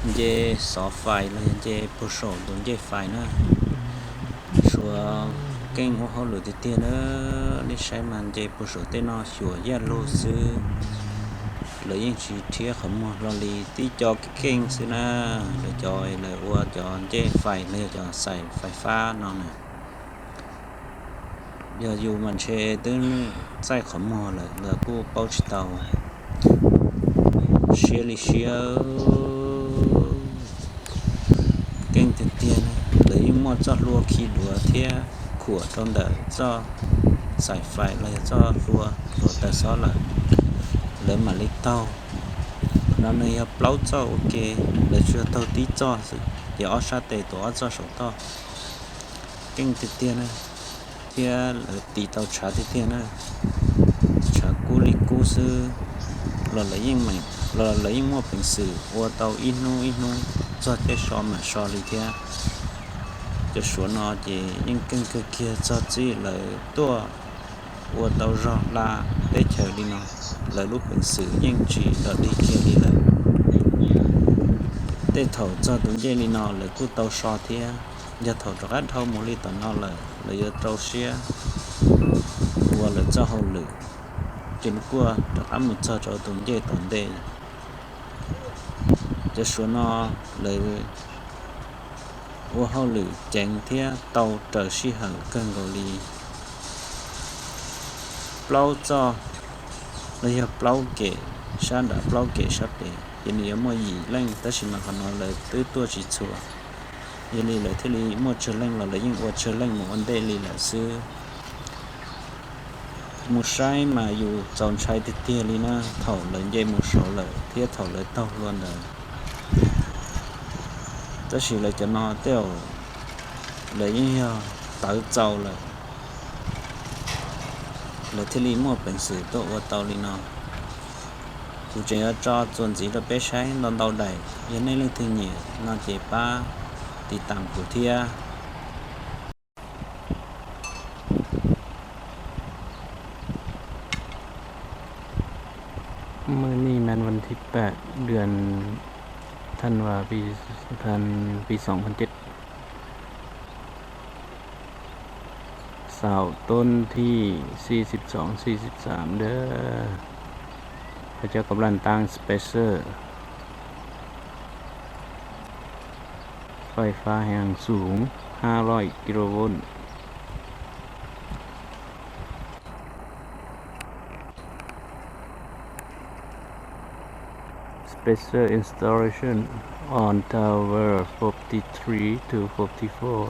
nce xov fais los yog nce puag saum tus ncej fais na. Suav keej ua hauj lwm tiag tiag na, nej saib mas nce puag saum tej no xyuas yaj lug xwb. Lawv yeej tsis rhiab qhov muag hlo li, tib co keej keej xwb na. Lawv cov, lawv ua cov ncej fais los yog cov xais fais fab no na. Yog yus mas ntshe twb txaij qhov muag lawm los kuj paub tsis tau. Siab li siab, keej tiag tiag na. Lawv yeej muaj txoj hlua khi duav thiab khuam rau ntawm txoj xais fais los yog txoj hlua hluav taws xob lawm, lawv mam li taug. Qhov no nws yog plaub txoj ua ke, lawv tsuas yog taug tib txoj xwb ces ob sab tes tuav ob txoj saum toj. Keej tiag tiag na, thiab lawv tiv tau tshav tiag tiag na. Tshav kub li kub xwb los lawv yeej, los lawv yeej muaj peev xwm ua tau ib hnub ib hnub txog caij so mam so li thiab. Cov Suav no ces yeej keej kawg kiag, txog txij lawv tuaj ua tau zog hla teb chaws li no, lawv lub peev xwm yeej tsis dog dig kiag li lawm. Tej thaum txog tus ncej li no lawv kuj tau so thiab. Yog thaum rov qab dhau mus li tom no lawm lawv yuav rau siab ua lawv txoj hauj lwm, ces lawv kuj rov qab mus txog rau tus ncej tom ntej. Cov Suav no lawv ua hauj lwm ceev thiab tau raws sij hawm kawg nkaus li. Plaub txoj los yog plaub kem sab nram plaub kem sab pem ces nws yuav muaj yim leej, tab sis mas qhov no lawv twb tuaj tsis txhua, yog li lawv thiaj li muaj tsawg leej los lawv yeej ua tsawg leej mus ua ntej li lawm xwb. Mus saib mas yus txaus ntshai tiag tiag li na, thaum lawv nce mus saud lawm thiab thaum lawv taug hlua ntawd. Tab sis lawv cov no tej zaum lawv yeej yog tawv txaus lawm, lawv thiaj li muaj peev xwm tuaj ua tau li no. Kuv tseem yuav tso txuas ntxiv rau peb saib ntau ntau daim, yog nej leej twg nyiam no ces pab tiv tam kuv thiab. Mus nij mas vas thib pam dua than vas pis, pis xoom phan ceb, xaum tub thij xib xib xoom xib xib xam dab, peb cov kab laj taab spacer fais fab heev xoom hab loj kis lus voos. Spacer installation on tower forty three to forty four.